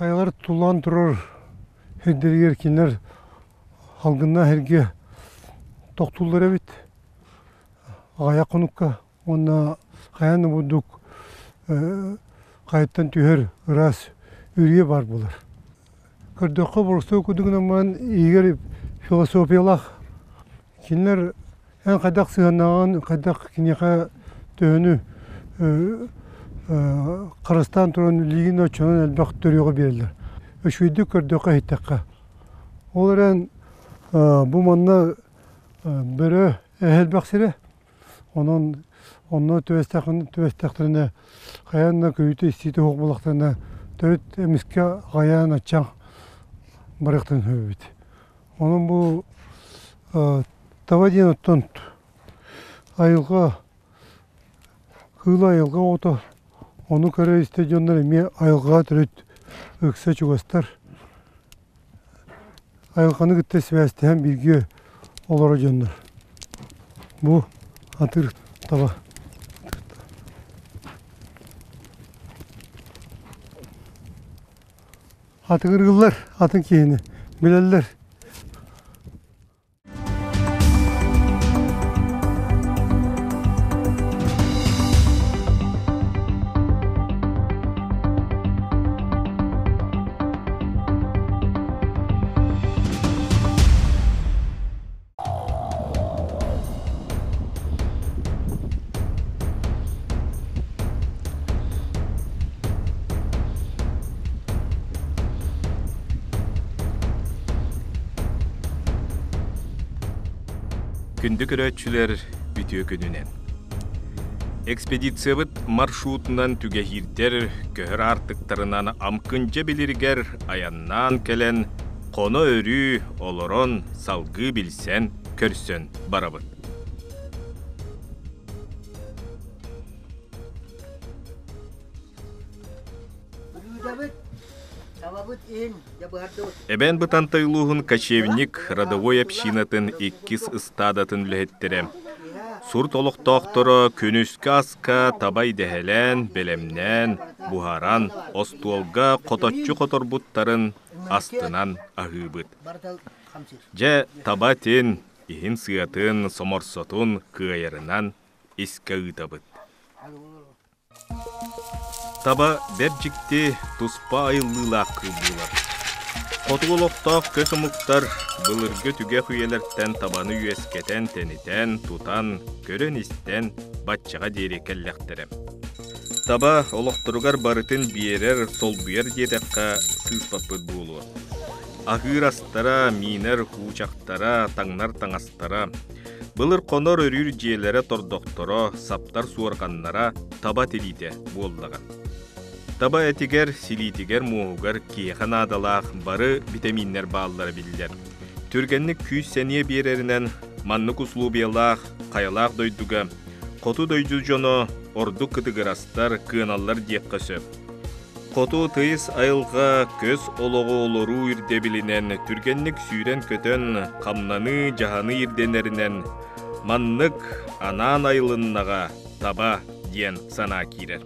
Хайалар тулаан турар сирдэригэр кинилэр салгыннаах сиргэ тохтууллар эбит. Аҕыйах хонукка уонна хайаан да бурдук хайаттан түһэр ыраас үрүйэ баар буолар. Көрдөххө боростуой курдук гынан баран иһигэр философиялаах кинилэр эн хайдах сыһыаннаҕын, хайдах киниэхэ төһөнү харыстаан туран илиигин оччонон элбэх төрүөҕү биэрэллэр. Үчүгэйдик көрдөххө-иһиттэххэ. Ол эрэн бу манна бөрө элбэх сирэ. Онон онно түбэстэхтэринэ хайаан да көрүүтэ-истиитэ суох буоллахтарына төрүт эмискэ аҕыйаан аччаан барыахтарын сөп эбит. Онон бу таба диэн оттон айылҕа кыыл айылҕа оҕото ону көрө-истэ дьоннор эмиэ айылҕаҕа төрүт ыкса чугастар. Айылҕаны кытта сибээстэһэн бииргэ олорор дьоннор. Бу атыыр таба. Атыҥыргыллар атын киһини билэллэр. Күндү көрөөччүлэр, үтүө күнүнэн! Экспедициябыт маршрутунан түгэһиирдэр көһөр аартыктарынан Амкындьа билиригэр айаннаан кэлэн, хоно-өрүү олорон салгыы билсэн, көрсөн барабыт. Эбээн Бытантай улууһун Кочевник родовой общинатын иккис ыстаадатын үлэһиттэрэ сурт олохтоохторо күнүскү аска таба идэһэлээн, бэлэмнээн, буһаран, остуолга хоточчу хоторбуттарын астынан аһыыбыт. Дьэ, таба этин, иһин сыатын, соморсотун кыайарынан искэ ыытабыт. Таба бэрт дьикти, туспа айыллыылаах кыыл буолар. Хотугу олохтоох көс омуктар былыргы түгэх үйэлэртэн табаны үөскэтэн, тэнитэн, тутан, көрөн-истэн баччаҕа диэри кэллэхтэрэ. Таба олохторугар барытын биэрэр, солбуйар диэтэххэ сыыспаппыт буолуо. Аһыыр астара, миинэр уучахтара, таҥнар таҥастара, былыр хонор-өрүүр дьиэлэрэ тордохторо, саптар суорҕаннара таба тириитэ буоллаҕа. Таба этигэр, силиитигэр, муоһугар киһиэхэ наадалаах бары битэмииннэр бааллара биллэр. Түргэнник күүс-сэниэ биэрэринэн маннык условиялаах, хайалаах дойдуга хоту дойду дьоно ордук кытыгырастар, кыаналлар диэххэ сөп. Хоту тыйыс айылҕа көс олоҕу олоруу ирдэбилинэн түргэнник сүүрэн-көтөн, хамнаныы, дьаһаныы ирдэнэринэн маннык анаан айылыннаҕа таба диэн санаа киирэр.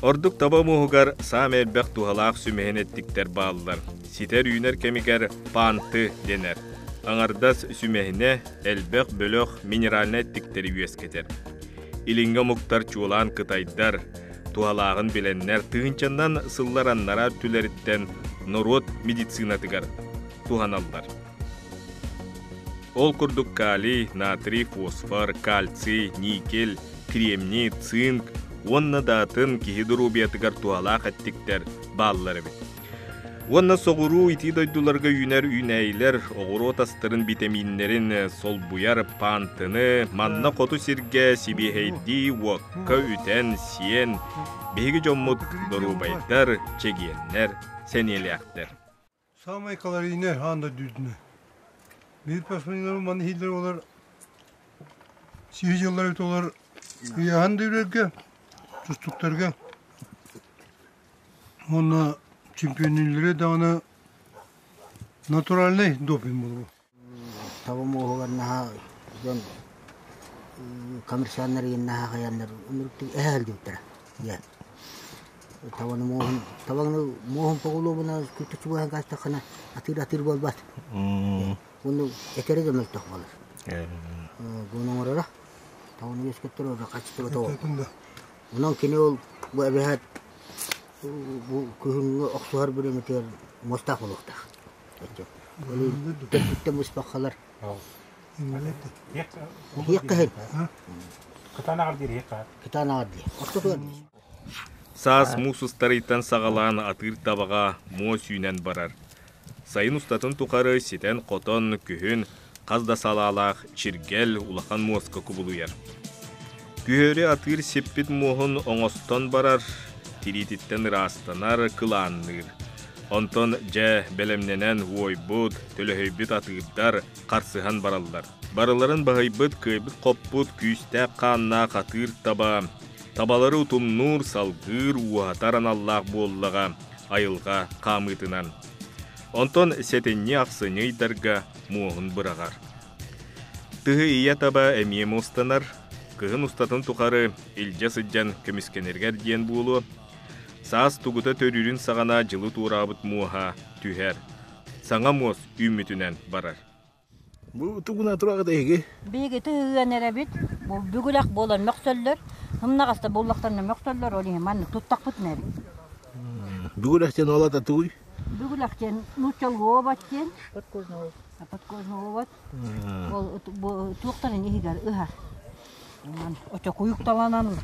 Ордук таба муоһугар саамай элбэх туһалаах сүмэһин эттиктэр бааллар. Ситэр үүнэр кэмигэр панты дэнэр. Аҥардас сүмэһинэ элбэх бөлөх минеральнай эттиктэри үөскэтэр. Илиҥҥи омуктар чуолаан кытайдар, туһалааҕын билэннэр тыһыынчаннан сыллар аннараа өттүлэриттэн норуот медицинатыгар туһаналлар. Ол курдук калий, натрий, фосфор, кальций, никель, кремний, цинк уонна да атын киһи доруобуйатыгар туһалаах эттиктэр бааллар эбит. Уонна соҕуруу итии дойдуларга үүнэр үүнээйилэр оҕуруот астарын битэмииннэрин солбуйар паантыны манна хоту сиргэ сибиэһэйдии уокка үтэн сиэн биһиги дьоммут доруобайдар, чэгиэннэр, сэниэлээхтэр. Самай калорийнай хаан да үрдүнэ. Биир пасманилар маны иһиллэр олар сиһи дьыллар эбит олар ыйааһын да үрэргэ, тустуктарга Уонна чемпионнүүллэри даҕаны натуральнай допинг буолуо. Таба муоһугар наһаа дьон коммерцианнар иин наһаа хайаннар эһэ сылдьыбыттара диэн. Табаны муоһун, табаны муоһун поголуобуна күтүчү каастаххына атыыр атыыр буолбат. Уну этэрэ да мөлтөх буолар. Буну оҥороро. Табаны үөскэттэр оро хаччытыга тоҕо. Онон кини ол бу эбэһээт бу күһүҥҥү охсуһар бириэмэтигэр муостаах буолуохтаах. Төрдүттэн быспаххалар. Иһиэххэ Кытаанаҕар диир иһиэххэ. Кытаанаҕар диир. Ортотугар диир. Саас муус устарыйтан саҕалаан атыыр табаҕа муос үүнэн барар. Сайын устатын тухары ситэн-хотон, күһүн хас да салаалаах чиргэл улахан муоска кубулуйар. Күһүөрү атыыр сиппит муоһун оҥостон барар, тириититтэн ыраастанар, кылаанныыр. Онтон дьэ бэлэмнэнэн уойбут, төлөһүйбүт атыырдар харсыһан бараллар. Барыларын баһыйбыт, кыайбыт-хоппут күүстээх хааннаах атыыр таба табалары утумнуур, салгыыр, ууһатар аналлаах буоллаҕа айылҕа хаамыытынан. Онтон сэтинньи-ахсынньы ыйдарга муоһун быраҕар. Тыһы ийэ таба эмиэ муостанар, кыһын устатын тухары илдьэ сылдьан көмүскэнэргэр диэн буолуо. Саас тугута төрүүрүн саҕана дьылы туораабыт муоһа түһэр, саҥа муос үүммүтүнэн барар. Бу тугунан тураҕыт эһиги? Биһиги тыһыан эрэбит. Бу бүгүлэх буолан мөхсөллөр. Ымнаҕаста буллахтарына мөхсөллөр, ол иһин маннык туттахпытына эбит. Бүгүлэх диэн ол ата тугуй? Бүгүлэх диэн нууччалыы обот диэн. Подкожный овод. Ол бу туохтарын иһигэр ыһар. Очокуйукталанан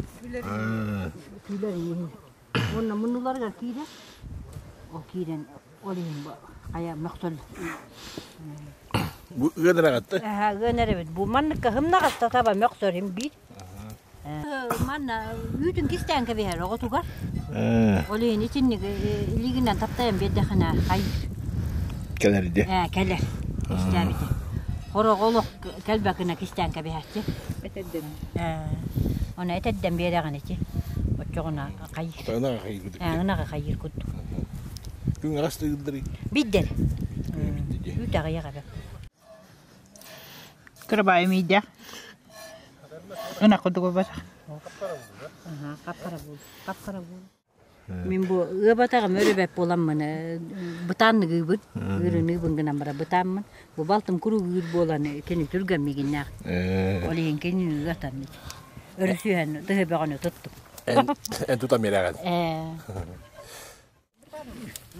түүлэрин иһин. Уонна муннуларыгар киирэр. Ол киирэн ол иһин хайа мөхсөл. Бу ыан эрэҕитте? Ыан эрэбит. Бу манныкка һымнаҕаста таба мөхсөрүм биир. Манна үүтүн кистээн кэбиһэр оҕотугар. Ол иһин итинник илиигинэн таптайан биэрдэхинэ хайыыр. Кэлэр дии. Ээ, кэлэр. Кистээбитэ. Хороҕо олох кэлбэкинэ кистээн кэбиһээччи. Этэрдэн. Ээ, ону этэрдэн биэрэҕин ити. Оччоҕуна хайыыр. Ынаҕа хайыыр курдук. Ээ, ынаҕа хайыыр курдук. Күн аҕас тыгырдарый? Биддер. Үүт аҕыйах эбэ. Кырабаайы миийдээх. Ынах курдук буолбатах. Хап-хара буол. Хап-хара буол. Мин бу ыабатаҕым өрөбөт буоламмын бытааннык ыыбын. Ыырыныыбын гынан бара бытааммын. Бу балтым куруук ыыр буолан кини түргэн мигиннээх. Ол иһин кинини ыатан өрүсүһэн тыһы бөҕөнү туттум. Эн тутан биэрэҕин. Ээ.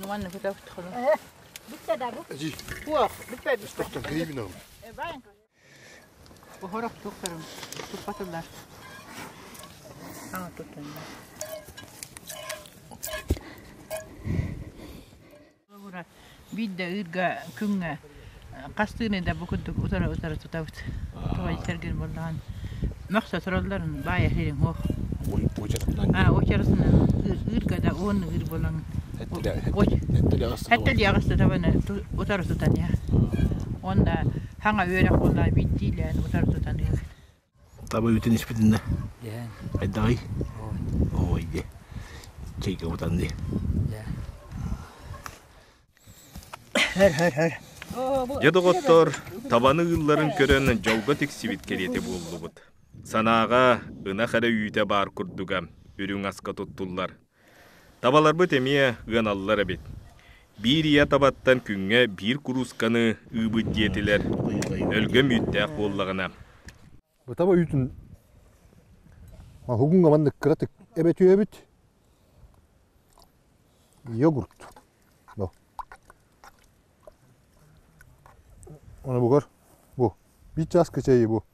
Манна көтөктөхөнө. Бүттэ да бу. Туох, бүппэт. Оһорох туохтарын туппатылар. Аҥа туттаннар. Биирдэ ыырга күҥҥэ хастыыны да бу курдук утары-утары тутабыт. Тоҕо сэргин буоллаҕын мөхсө туралларын баайа сириҥ суох. Аа, уочаратынан ыырга да уонна ыыр буолан Хэттэлиэ аҕыста табаны утары тутан иһэ. Уонна хаҥа үөрэх буолла биирдиилээн утары тутан ыыр. Таба үүтүн испитиннэ. Хайдаҕый? Ой, дии. Чэйгэ утан дии. Хөр, хөр, хөр. Дьэ доҕоттор, табаны ыылларын көрөн дьолго тиксибит кэриэтэ буоллубут. Санааҕа ынах эрэ үүтэ баар курдуга үрүҥ аска туттуллар. Табаларбыт эмиэ ыаналлар эбит. Биир ийэ табаттан күҥҥэ биир куруусканы ыыбыт диэтилэр, өлгөм үүттээх буоллаҕына. Бу таба үүтүн уһугуҥҥа маннык кыратык эбэтүөбүт. Йогурт. Бу. Оны бугар бу. Биир чааска чайы бу.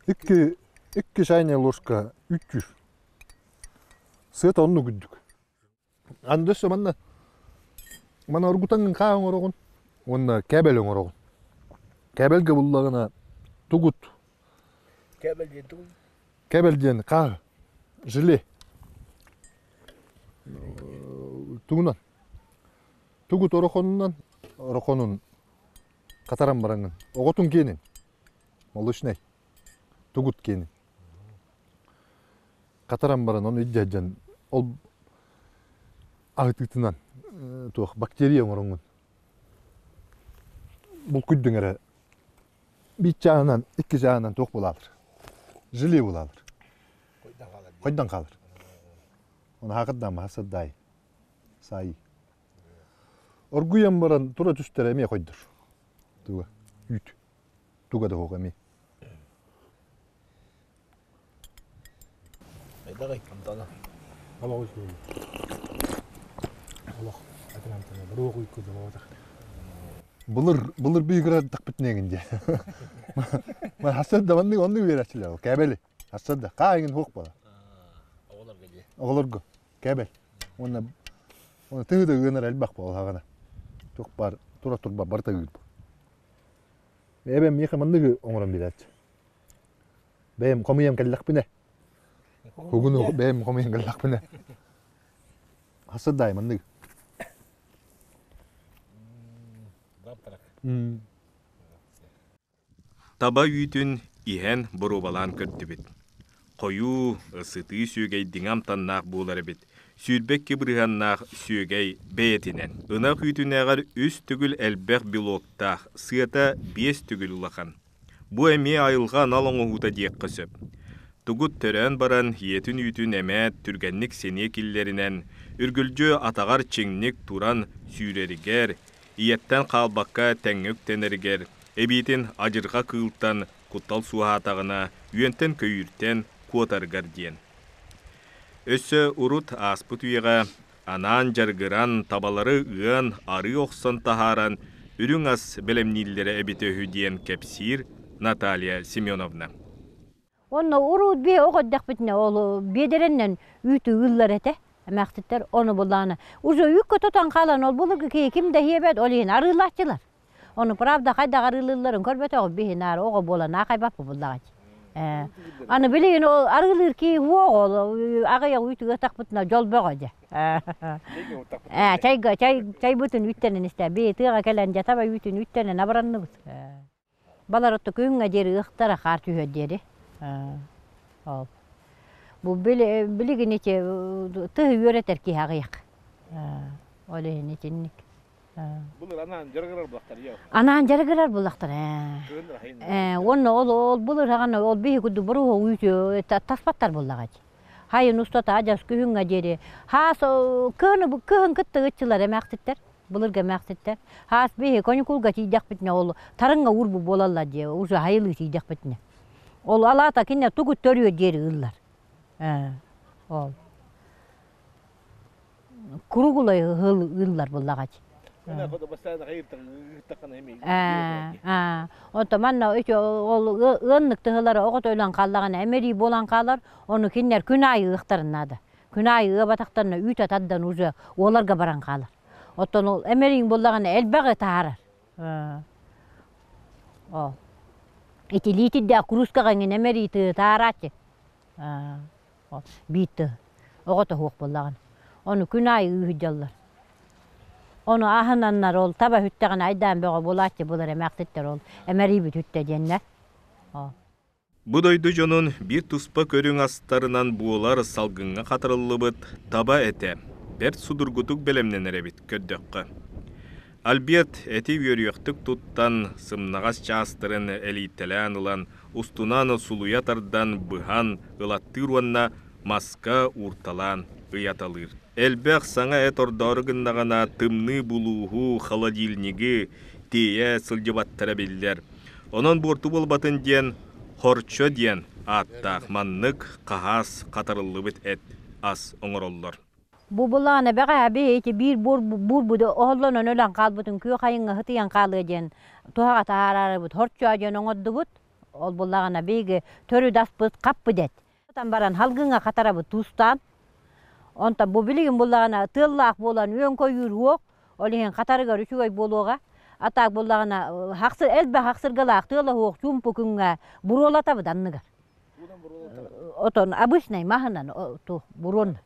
Икки, икки чайная ложка үттүүр. Сыата оннук үрдүк. Аны өссө манна манна оргутаҥҥын хаа оҥороҕун уонна кээбэл оҥороҕун. Кээбэлгэ буллаҕына тугут. Кээбэл диэн тугуй? Кээбэл диэн хаа желе. Тугунан? Тугут орохонунан орохонун хатаран бараҥҥын. Оҕотун киэнин. Молочный. Тугут киэнин. Хатаран баран ону илдьэ ол аһытыытынан туох бактерия оҥороҥҥун булкуйдуҥ эрэ биир чааһынан икки чааһынан туох булаалар желе булаалар хойдон хаалар. Оны хакырдан хасырдай. Сай. Оргуйан баран тура түстер эме койдур. Туга. Үт. Туга да хоқ эме. Айдагай амтана. Олох үчүгэй. Олох атын амтана. Буруок уйку болотах. Былыр былыр бүйгүрэр тахпыт негин де. Ма хасыр да онны онны үөрәчилер. Кәбели. Хасыр да кайгын хук бала. Оҕолорго дии. Оҕолорго кәбел. Уонна уонна тыһы да ыанар элбэх буолаҕына. Туох бар тура турба барыта ыыр. Эбэм миэхэ манныгы оҥорон биэрээччи. Бэйэм хомуйан кэллэхпинэ. Хугуну бэйэм хомуйан кэллэхпинэ. Хасырдаай манныгы. Таба үүтүн иһэн боруобалаан көрдүбүт. Хойуу, сытыы сүөгэй диҥэ амтаннаах буолар эбит. 22 бырыһыаннаах сүөгэй бэйэтинэн. Ынах үүтүнээҕэр үс төгүл элбэх белоктаах, сыата биэс төгүл улахан. Бу эмиэ айылҕа анал оҥоһуута диэххэ сөп. Тугут төрөөн баран ийэтин үүтүн эмээт түргэнник сэниэ киллэринэн, үргүлдьү атаҕар чиҥник туран сүүрэригэр, ийэттэн хаалбакка тэҥҥэ үктэнэригэр, эбиитин адьырҕа кыылтан куттал суоһаатаҕына үөнтэн-көйүүртэн куотарыгар диэн. Өссө урут ааспыт үйэҕэ анаан дьарыгыран, табалары ыан, арыы охсон таһааран үрүҥ ас бэлэмнииллэрэ эбитэ үһү диэн кэпсиир Наталья Семеновна. Онно уруут бие оҕо эрдэхпитинэ ол биэдэрэннэн үүтү ыыллар этэ эмээхситтэр ону буллаҕына уже үүккэ тотон хаалан ол былыргы киһи ким да иһиэбэт ол иһин арыылааччылар Ону правда хайдах арыылыылларын көрбөтөҕүм биһин аара оҕо буолан аахайбаппын буллаҕа дии. Аны билигин ол арыылыыр киһи уох ол аҕыйах үүтүгэ ытахпытына дьол бөҕө дьэ. Ээ чайга чай чайбытын үүттэнэн истэ бии тыаҕа кэлэн дьэ таба үүтүн үүттэнэн абыранныбыт. Балар отто күҥҥэ диэри ыхтара хаар түһүөр диэри. Ол. Бу билигин ити тыһы үөрэтэр киһи аҕыйах. Ол иһин итинник. Былыр анаан дьарыгырар булахтар йо. Анаан дьарыгырар булахтар ээ. Уонна ол ол былыр хаҕана ол биһи курдук боруһу үүтү таспаттар буллаҕа дии. Хайын устата адьас күһүҥҥэ диэри хаас кыһыны кыһын кытта ыччылар эмээхситтэр былыргы эмээхситтэр хаас биһи конюкулга тиийдэхпитинэ ол тарыҥҥа уурбу буолаллар дии уже хайылыы тиийдэхпитинэ ол алаата кине тугу төрүө диэри ыыллар ол куругулай ыыллар буллаҕач. Онто манна ол ыаннык тыһылара оҕото өлөн хааллаҕына эмэрии буолан хаалар, ону кинилэр күн аайы ыахтарын наада. Күн аайы ыабатахтарына үүт атардан уже уоларга баран хаалар. Оттон ол эмэрииҥ буоллаҕына элбэҕи таһаарар. Ол. Ити лиитирдээх куруускаҕа иҥин эмэрии тыһы таарааччы. Биир тыһ оҕо тоһуох буоллаҕына. Ону күн аайы ыыһыдьаллар. Ону аһынаннар ол таба үттэҕинэ айдаан бөҕө буолааччы булар эмээхситтэр ол эмэриибит үттэ диэннэр. Ол. Бу дойду дьонун биир туспа көрүҥ астарынан буолар салгыҥҥа хатарыллыбыт таба этэ бэрт судургутук бэлэмнэнэр эбит көрдөххө. Альберт эти үөрүйэхтик туттан, сымнаҕас чаастарын элийтэлээн ылан, устунан сулуйа тардан, быһан ылаттыыр уонна маска уурталаан ыйаталыыр. Элбэх саҥа эт ордоору гыннаҕына тымныы булууһу, холодильнигы тиэйэ сылдьыбаттара биллэр. Онон буорту буолбатын диэн хорчо диэн ааттаах маннык хаһаас хатарыллыбыт эт ас оҥороллор. Бу былаана бэҕэһээ биһи ити биир буор буурбуду оһоллонон өлөн хаалбытын күөх айыҥҥа ытыйан хаалыа диэн туһаҕа таһаарарыбыт хорчоо диэн оҥордубут. Ол буллаҕына биһиги төрүт аспыт хаппыт эт. Отан баран халгыҥҥа хатарабыт туустаан. Онтон бу билигин буллаҕына тыаллаах буолан үөн-көйүүр уох, ол иһин хатарыгар үчүгэй буолуоҕа. А так буллаҕына хахсыр элбэх хахсыргалаах тыала уох чуумпу күҥҥэ буруолатабыт анныгар. Отон обычный маһынан ту буруон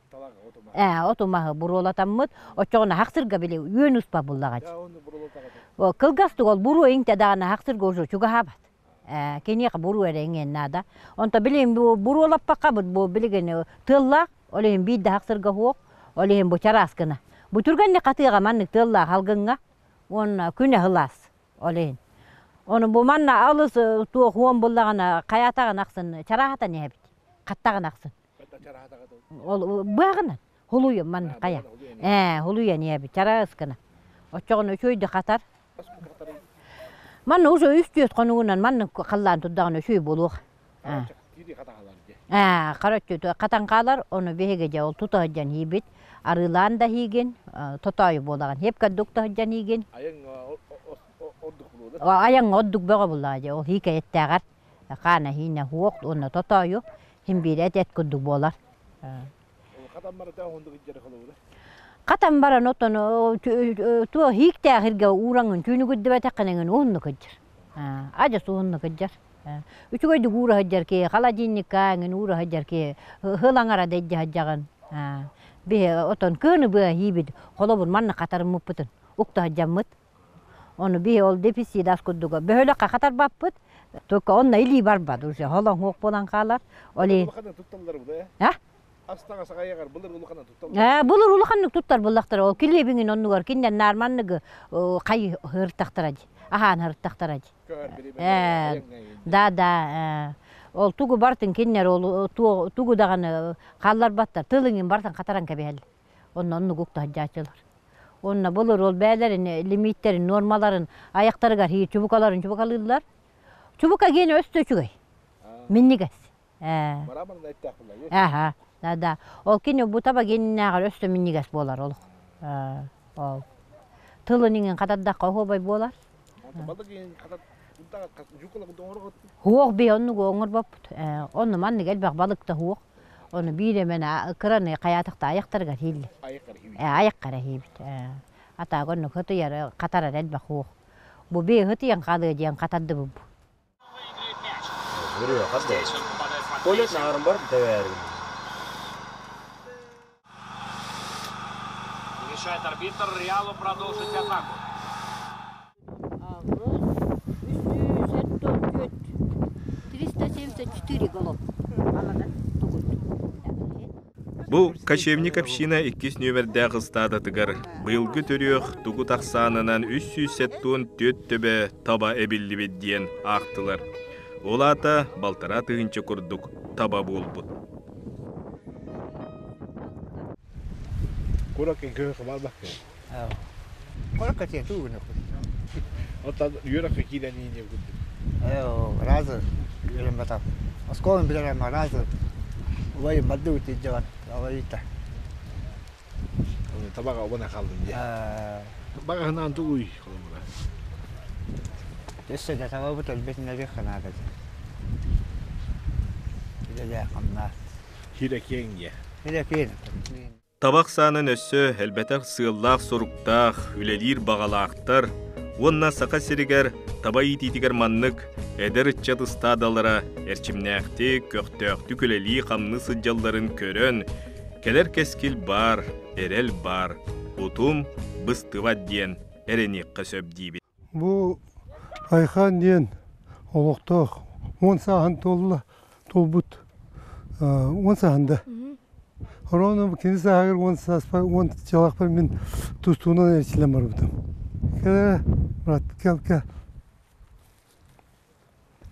ээ оту маһы буруолатаммыт оччоҕуна хахсырга били үөн успа буллаҕа кылгастык ол буруо иҥтэ даҕаны хахсырга уже чугаһаабат ээ киниэхэ буруо эрэ иҥиэн наада онто билигин буруолаппаккабыт бу билигин тыаллаах ол иһин биир да хахсырга суох ол иһин бу чараас гына бу түргэнник хатыаҕа маннык тыаллаах алгыҥҥа уонна күнэ сылаас Ол иһин. Ону бу манна алыс туох уон буллаҕына хайаатаҕын ахсын чарааһатан иһэбит. Хаттаҕын ахсын. Ол быаҕынан. Хулуйан манна хайа. Ээ, хулуйан иэбит чараас гына. Оччоҕуна үчүгэй хатар. Манна уже үс-түөрт хонугунан манна халлаан турдаҕына үчүгэй буолуох. Ээ, короче, хатан хаалар, ону биһиги дьэ ол тута сылдьан иибит, арыылаан да иһиигин, тотоойу буолаҕын, хиэп курдук да сылдьан иһиигин. Айаҥ ордук бөҕө буллаҕа дьэ, ол хиикэй эттээҕэр хаана хиинэ хуох уонна тотоойу хин биир эт эт курдук буолар. Хатан баран отон туо хииктээх иргэ уураҥын түүнүгүрдүбэтэххинэҥин уһуннук сылдьар. Адьас уһуннук сылдьар. Үчүгэйдик уура сылдьар киһи холодильникка эҥин уура сылдьар киһи һыл аҥара да илдьэ сылдьаҕын. Биһи отон кыыны быа иибит холобур манна хатарыммыппытын укта сылдьаммыт. Ону биһи ол дефицит курдуга бөһүөлэккэ хатарбаппыт. Только онно илии барбат уже холоҥуох буолан хаалар. Ол А? Былыр улаханнык туттар буллахтара. Ол килиэбиҥин оннугар киннэн наарманныгы хай һыртахтара дии. Аһаан һыртахтара дии. Да, да. Ол тугу бартын киннер ол тугу даҕаны хаалларбаттар. Тылыҥын бартын хатаран кэбиһэллэр. Онно оннук уктаһдьааччылар. Онно былыр ол бээлэрин лимиттэрин, нуормаларын аяктарыгар хии чубукаларын чубукалыыллар. Чубука гиэнэ өстө үчүгэй. Минньигэс. Аха, да, да. Ол кини бу таба гиэнинээҕэр өстө минньигэс буолар олох. Ол. Тылын иҥин хатардахха оһуобай буолар. Хуох би оннугу оҥорбоппут. Онну маннык элбэх балыкта хуох. Ону биир эмэн кыраны хайаатахта аяктарыгар иһиллэр. Айаххара иһиибит. Атаак оннук хытыйар, хатарар элбэх хуох. Бу би хытыйан хаалыа диэн хатардыбыт бу. Туалет наарым бар тэбээрин. Решает арбитр Реалу продолжить атаку. 374 голов. Бу кочевник община иккис нүөмэрдээх ыстаадатыгар быйылгы төрүөх тугу тахсаанынан 374 төбө таба эбиллибит диэн аахтылар. Ол аата балтараа тыһыынча курдук таба буолбут. Курак кыһы хабарбакка. Куракка тиэ туу гына Оттон үөрэх киирэн ииньэ курдук. Разы үөрэммэтэх. Оскуоланы билэрем разы убайым барды утиджават алайыта. Табаға обана қалдым дии. Бағаһынан тугуй холобура. Өссө да табабыт өлбөтүн эбих ханаада. Үлэлээ хамнаа. Хире киэҥ дии. Хире киэҥ. Табах саанын өссө элбэтэх сыаллаах-соруктаах, үлэлиир баҕалаахтар уонна Саха сиригэр таба иитиитигэр маннык эдэр ыччат ыстаадалара эрчимнээхтик, көхтөөхтүк үлэлии-хамныы сылдьалларын көрөн, кэлэр кэскил баар, эрэл баар, утум быстыбат диэн эрэниэххэ сөп диибит. Бу Айхан диэн олохтоох 10 сааһын туолла, туолбут 10 сааһында. Ровно кини сааһыгар 10 сааспар, 10 чалахпар мин тустуунан эрчиллэн барбытым. Кэл, брат, кэл, кэл.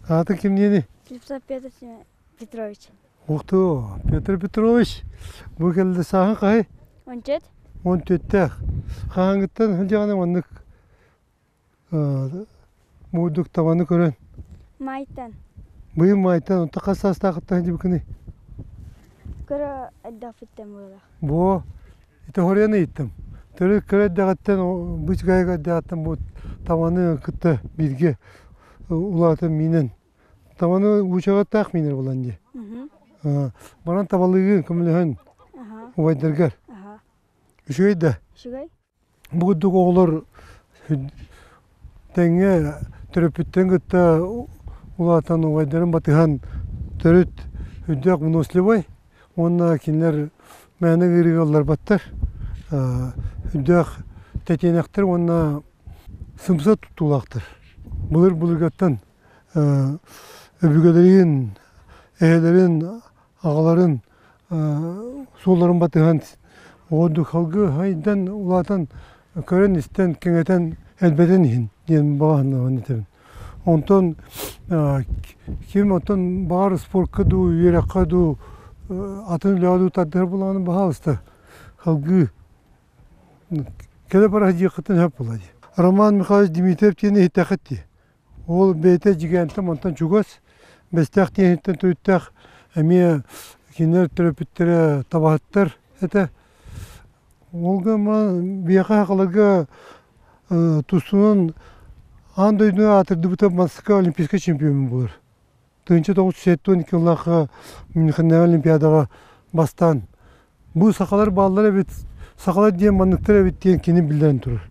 Ааты кимниэний? Слепцов Петр Петрович. Ух ты, Петр Петрович, бу кэллэ сааһын хаһый? 14. 14-тээх. Хаһааҥҥыттан сылдьаҕына маннык муудук табаны көрөн? Майтан. Быйыл майтан, онто хас саастаахыттан сылдьыбыккыный? Кыра эрдэхпиттэн буолар. Бу ити хоруйан ыйыттым. Төрүт кыра эрдэҕиттэн, бычыгайга эрдэҕиттэн бу табаны кытта бииргэ улаатан миинэн Табаны уучаҕаттаах миинэр булан дии. Баран табалыыгын көмөлөһөн убайдаргар. Үчүгэй да? Үчүгэй. Бу курдук оҕолор тэҥҥэ төрөппүттэрин кытта улаатан убайдарын батыһан төрүт үрдээх выносливай уонна кинилэр мээнэ ыарыыга ылларбаттар. Үрдээх тэтиэнэхтэр уонна сымса туттуулаахтар. Былыр-былыргаттан өбүгэлэрин, эһэлэрин, аҕаларын суолларын батыһан оҕо халгы хайдан улаатан көрөн-истэн кэҥэтэн элбэтэн иһин диэн баҕаһыннаҕын этэбин. Онтон ким оттон баҕар спортка дуу, үөрэххэ дуу, атын үлэҕэ дуу тардыһар буоллаҕына баһаалыста. Халгыы кэлэ бара сылдьыаххытын сөп буолла дии. Роман Михайлович Дмитриев диэн иһиттэххит дии. Ол бэйэтэ дьигээнтэн мантан чугас, Бэстээх диэниттэн төрүттээх эмиэ кинилэр төрөппүттэрэ табаһыттар этэ. Ол гынан биһиэхэ сахаларга тустуунан аан дойдуну аатырдыбыта Москва олимпийскай чемпион буолар. 1972 сыллаахха Мюнхеннээҕи Олимпиадаҕа бастаан бу сахалар бааллар эбит, сахалар диэн манныктар эбит диэн кини биллэрэн турар.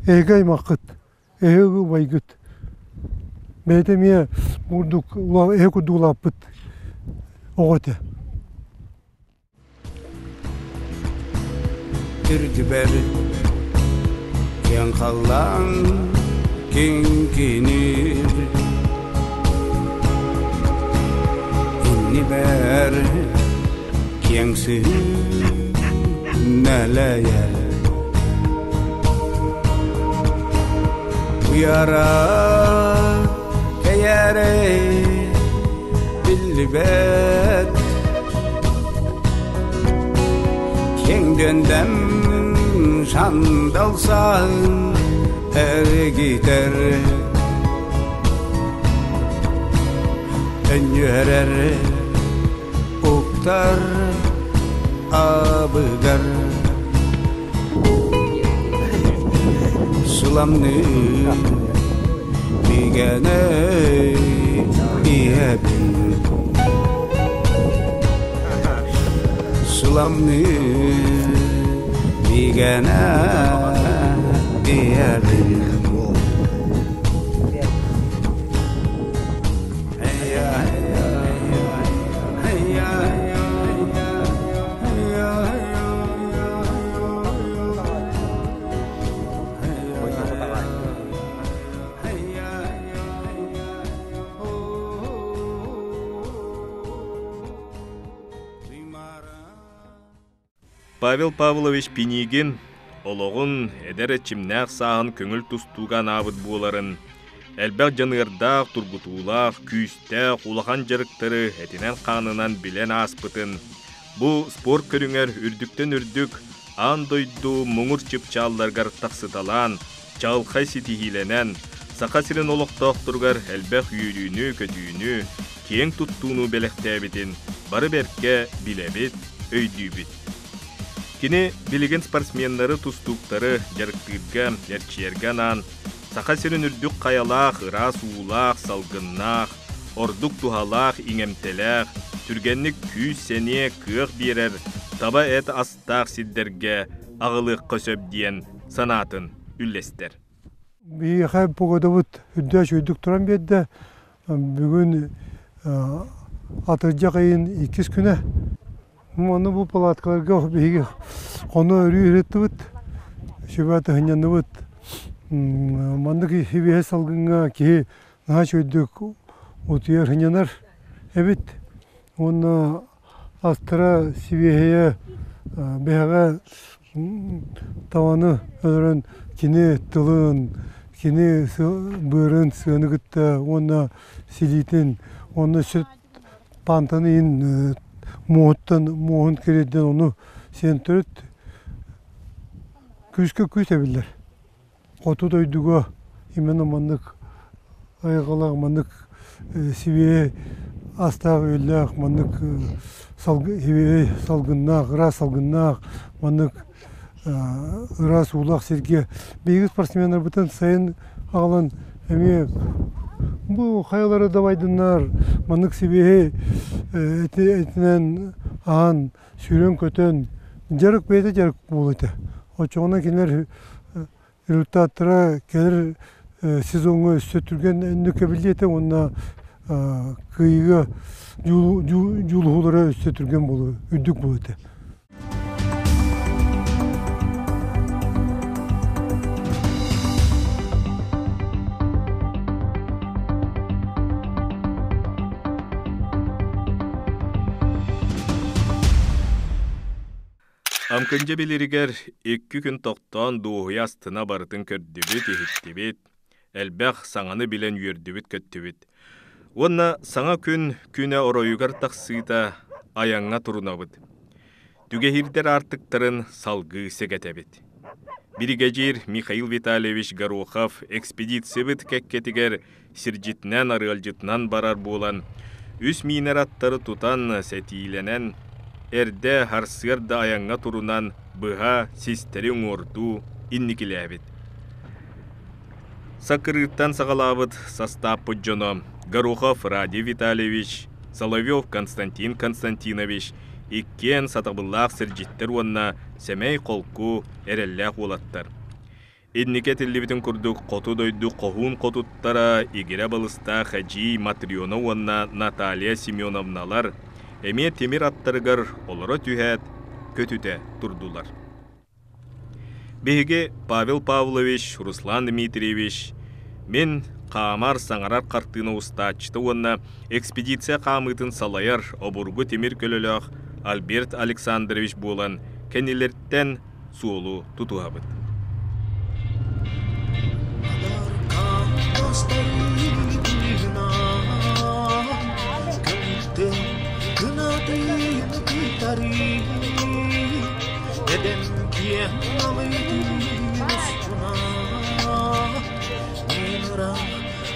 Эһиги аймаххыт, эһиги убайгыт. Бэйэтэ эмиэ курдук эһи курдук улааппыт оҕо этэ. Үрдүбэр киэҥ халлаан киҥкиниир Иннибэр киэҥ сыһыы нэлэйэр Уйара кэйээрэй биллибэт Киэҥ дөндем сандал сааһын эргитэр Өнньүөрэр уктар абыгар Суламныы бигэнэ иһэбин Суламныы бигэнэ иһэбин Павел Павлович Пинигин олоҕун эдэр эрчимнээх сааһын көҥүл тустууга анаабыт буоларын, элбэх дьаныардаах, тургутуулаах, күүстээх улахан дьарыктары этинэн-хаанынан билэн ааспытын, Бу спорт көрүҥэр үрдүктэн үрдүк аан дойду муҥур чыпчаалларыгар тахсыталаан, чаҕылхай ситиһиилэнэн, Саха сирин олохтоохторугар элбэх үөрүүнү-көтүүнү, киэҥ туттууну бэлэхтээбитин бары бэркэ билэбит, өйдүүбүт. Кини билигин спортсменнары, тустууктары дьарыктыырга, эрчийэргэ анаан Саха сирин үрдүк хайалаах, ыраас уулаах, салгыннаах, ордук туһалаах, иҥэмтэлээх, түргэнник күүс-сэниэ, кыах биэрэр таба эт астаах сирдэргэ аҕалыахха сөп диэн санаатын үллэстэр. Биһиэхэ погодабыт үрдэ үчүгэйдик туран биэрдэ. Бүгүн атырдьах ыйын иккис күнэ. Ону бу палаткаларга биһиги хоно өрүү ыһыттыбыт, сүбэ тыһынньанныбыт. Маннык сибиэһэй салгыҥҥа киһи наһаа үчүгэйдик утуйар, сынньанар эбит. Уонна астара сибиэһэйэ бэһэҕэ табаны өлөрөн кини тылын, кини быарын сыаны кытта уонна силиитин уонна сүт паантаны иһин муоһуттан муоһун кириэрдэн ону сиэн төрүт күүскэ күүс эбиллэр. Хоту дойдуга именно маннык айылҕалаах маннык сибиэһэй астаах-үөллээх маннык сибиэһэй салгыннаах, ыраас салгыннаах маннык ыраас уулаах сиргэ биһиги спортсменнарбытын сайын аҕалан эмиэ бу хайалары дабайдыннар маннык сибиэһэй этинэн аһаан сүүрэн-көтөн дьарык бэйэтэ дьарык буолуо этэ. Оччоҕуна кинилэр результаттара кэлэр сезоҥҥа өссө түргэн өннүк эбиллиэ этэ уонна кыайыыга дьулуһуулара өссө түргэн буолуо, үрдүк буолуо этэ. Амкындьа билэригэр икки күн тохтоон дуоһуйа астына барытын көрдүбүт-иһиттибит, элбэх саҥаны билэн үөрдүбүт-көттүбүт. Уонна саҥа күн күнэ оройугар тахсыыта айаҥҥа турунабыт. Түгэһиирдэр аартыктарын салгыы сэгэтэбит. Биригэдьиир Михаил Витальевич Горохов экспедициябыт кэккэтигэр сирдьитинэн арыалдьытынан барар буолан, үс миинэр аттары тутан сэтиилэнэн, эрдэ сарсыарда айаҥҥа турунан быһа систэри уҥуордуу инникилээбит. Саккырыыртан саҕалаабыт састааппыт дьоно Горохов Радий Витальевич, Соловьев Константин Константинович иккиэн сатабыллаах сирдьиттэр уонна сэмэй холку эрэллээх уолаттар. Инники этиллибитин курдук хоту дойду хоһуун хотуттара игирэ балыстаах эдьиий Матрена уонна Наталья Семеновналар эмиэ тимир аттарыгар олоро түһээт көтүтэ турдулар. Биһиги Павел Павлович, Руслан Дмитриевич, мин хаамар, саҥарар хартыына устааччыта уонна экспедиция хаамыытын салайар обургу тимир көлөлөөх Альберт Александрович буолан кэннилэриттэн суолу тутуһабыт.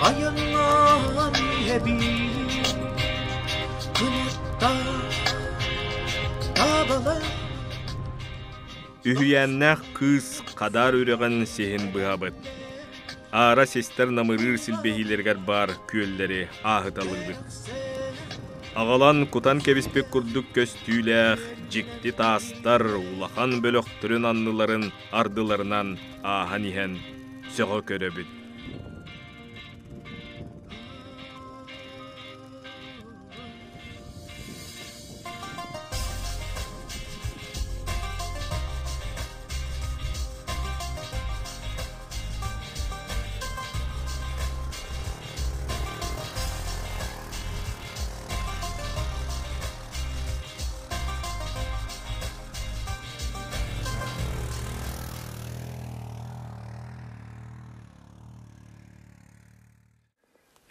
Айаннаан иһэбин кынаттаах табалар Үһүйээннээх кыыс Хадаар үрэҕин сиһин быһабыт. Аара систэр намырыыр силбэһиилэригэр баар күөллэри ааһыталыыбыт. Аҕалан кутан кэбиспит курдук көстүүлээх дьикти таастар улахан бөлөхтөрүн анныларын ардыларынан ааһан иһэн сөҕө көрөбүт.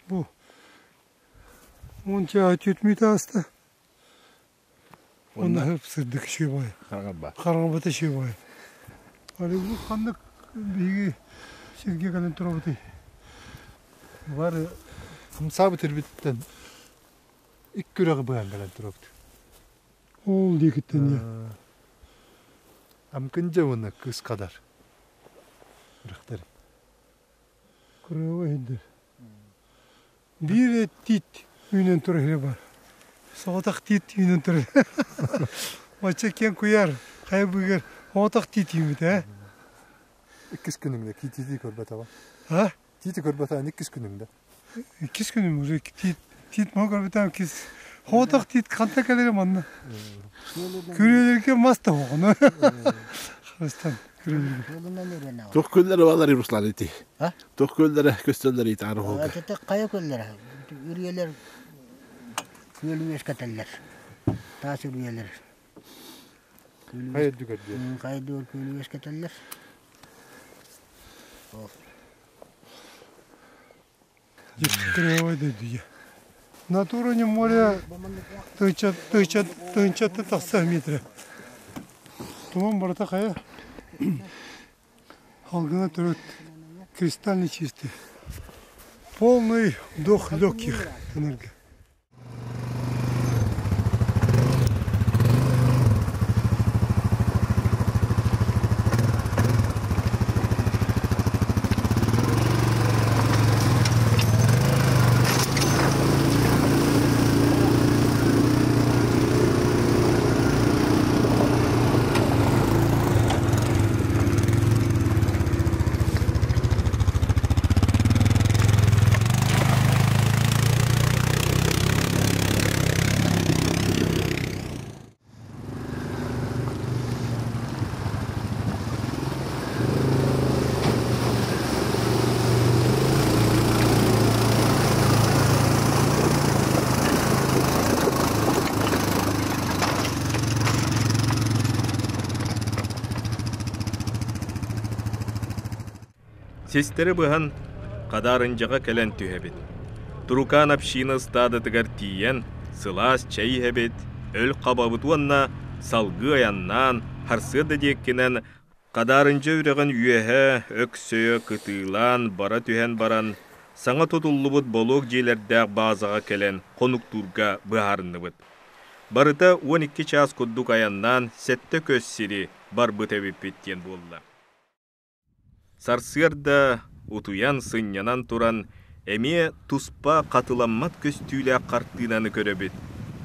Бу уонча түтмүт ааста. Онно сырдык үчүгэй. Хараҥарба. Хараҥарбата үчүгэй. Али бу ханнык биһиги сиргэ кэлэн турабытый? Бары хамсаабыт ирбиттэн икки үрэҕи быһан кэлэн турабыт. Ол диэкиттэн дьэ. Амкындьа уонна Кыыс Хадар үрэхтэр. Кырыаба иһиллэр. Биир тиит үүнэн турар сирэ баар. Соҕотох тиит үүнэн турар. Оччо киэҥ куйаар хайа быыгар соҕотох тиит үүммүт ээ. Иккис күнүҥдэ тиити көрбөтөҕө. А? Тиити көрбөтөҕүн иккис күнүҥдэ. Иккис күнүм уже тиит тиит маһы көрбөтөҕүм иккис. Соҕотох тиит хантан кэлэрэ манна. Күрүөлэргэ мас да оҕону. Харыстан күрүөлэргэ. Туох күөллэрэ баалар Руслан ити? Туох күөллэрэ көстөллөр ити Арыһолга? Ата хайа күөллэрэ? Үрүйэлэр күөлү үөскэтэллэр. Таас үрүйэлэр. Хайа үрдүгэр диэн. Хайа үрдүгэр күөлү үөскэтэллэр. Ол. Кривой дойду. Над уровнем моря тысяча, тысяча, тысяча тахса метрэ. Туман барыта хайа Алгына төрөт кристально чистый. Полный вдох легких энергия. Систэри быһан Хадаарындьаҕа кэлэн түһэбит. Турукаан община ыстаадатыгар тиийэн сылаас чэй иһэбит, өл хабабыт уонна Салгыы айаннаан, харсыарда диэккинэн Хадаарынча үрэҕин үөһэ өксөйө кытыылаан бара түһэн баран, саҥа тутуллубут болуок дьиэлэрдээх баазаҕа кэлэн хонуктуурга быһаарынныбыт. Барыта 12 чаас курдук айаннаан сэттэ көс сири барбыт эбиппит диэн буолла. Сарсыарда утуйан, сынньанан туран, эмиэ туспа хатыламмат көстүүлээх хартыынаны көрөбүт,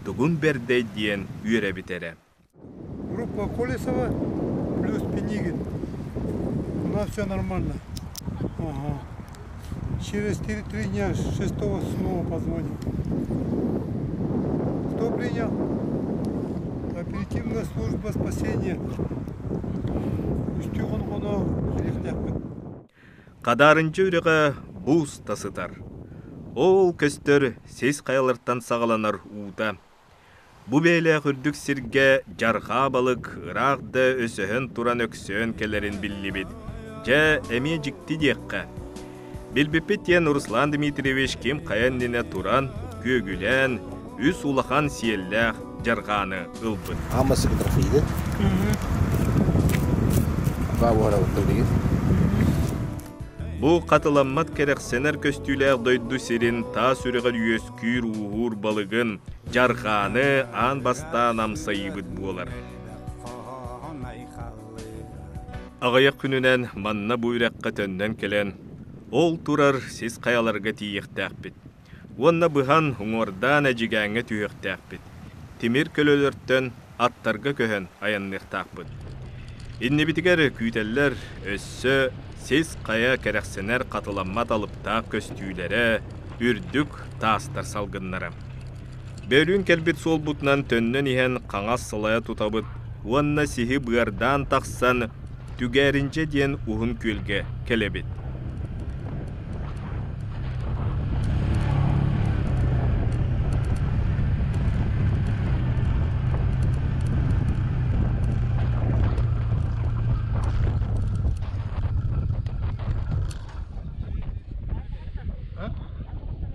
тугун бэрдэй диэн үөрэбит эрэ. Группа Колесова плюс Пенигин. У нас все нормально. Ага. Через 3 дня, 6 снова позвоним. Кто принял? Оперативная служба спасения. Үстүү хонхоно кириэхтээхпит. Хадаарынча үрэҕэ буус да сытар. Ол көстөр сис хайалартан саҕаланар уута. Бу бэйэлээх үрдүк сиргэ дьарҕаа балык ыраах да өсөһөн туран өксөөн кэлэрин биллибит. Дьэ, эмиэ дьикти диэххэ. Билбиппит диэн Руслан Дмитриевич ким хайа иннинэ туран, күөгүлээн, үс улахан сиэллээх дьарҕааны ылбыт. Аамасы трофейды. Бу хатыламмат кэрэхсэнэр көстүүлээх дойду сирин таас үрэҕэр үөскүүр ууһуур балыгын, дьарҕааны аан бастаан амсайыыбыт буолар. Аҕыйах күнүнэн манна бу үрэххэ төннөн кэлэн, ол турар сис хайаларга тиийиэхтээхпит. Уонна быһан, уҥуордаан Эдьигээҥҥэ түһүөхтээхпит. Тимир көлөлөртөн аттарга көһөн айанныахтаахпыт. Иннибитигэр күүтэллэр өссө сис хайа кэрэхсэнэр хатыламмат алыптаах көстүүлэрэ, үрдүк таастар салгыннара. Бөлүүн кэлбит суолбутунан төннөн иһэн хаҥас салайа тутабыт уонна сиһи быардаан тахсан Түгээринчэ диэн уһун күөлгэ кэлэбит.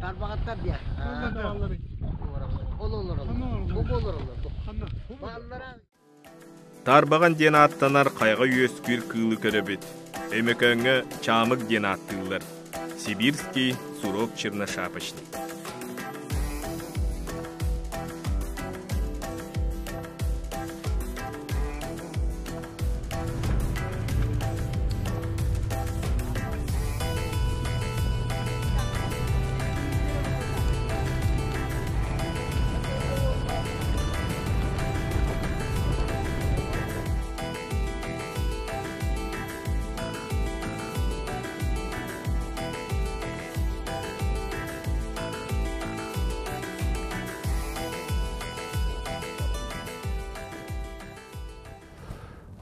Тарбаҕаттар диэ. Ол олороллор. Бу олороллор. Таарбаҕан диэн ааттанар хайаҕа үөскүүр кыылы көрөбүт. Өймөкөөҥҥө чаамык диэн ааттыыллар. Сибирский сурок черношапочный.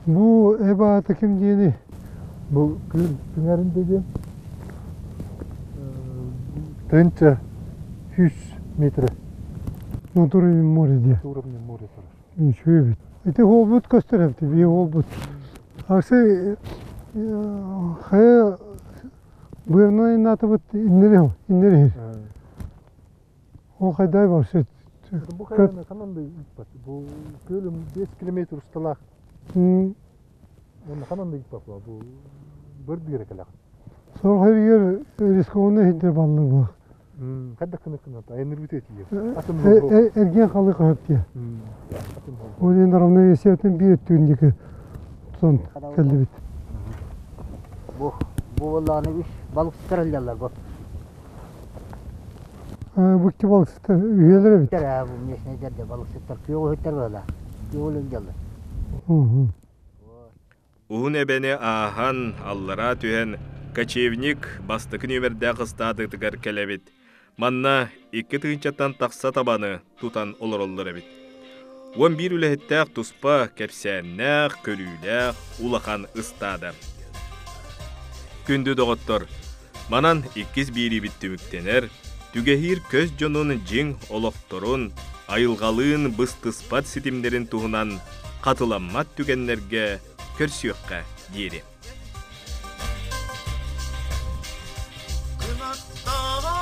Бу эбаата ким диэни? Бу күн түҥэрин диэн тыынча 100 метр. Над уровнем моря диye. Уровнем моря турар. Үчүгэй эбит. Ити уолбут көстөр эбит, бии уолбут. Аксы хайа быарынан иннаатыбыт иннери иннери. Ол хайдай вообще. Бу хайаны ханан да ыыппат. Бу көлүм 5 километр усталаах. Онно ханан да ыыппат бу бырдыыра кэлэҕин. Сорох эригэр рискованный иһинтер баллар була. Хайдах гына гына айаннырбыт этиye. Эргиэн халы көһөп дие. Ол иһин равновесиятын биир өттүгүн диэки тутан кэллибит. Бу бу буоллаҕына үс балыксыттар ыллаллар бу. Бу икки балыксыттар үйэлэр эбит. Бу местнейдер балыксыттар күөх буола. Күөх ылдьаллар. Уһун эбэни ааһан, аллараа түһэн, кочевник бастакы нүөмэрдээх ыстаадатыгар кэлэбит. Манна икки тыһыынчаттан тахса табаны тутан олороллор эбит. 11 үлэһиттээх туспа кэпсээннээх, көрүүлээх улахан ыстаада. Күндү доҕоттор, манан иккис биэриибит түмүктэнэр, түгэһиир көс дьонун дьиҥ олохторун, айылҕалыын быстыспат ситимнэрин туһунан хатыламмат түгэннэргэ көрсүөххэ диэри. Кынаттаах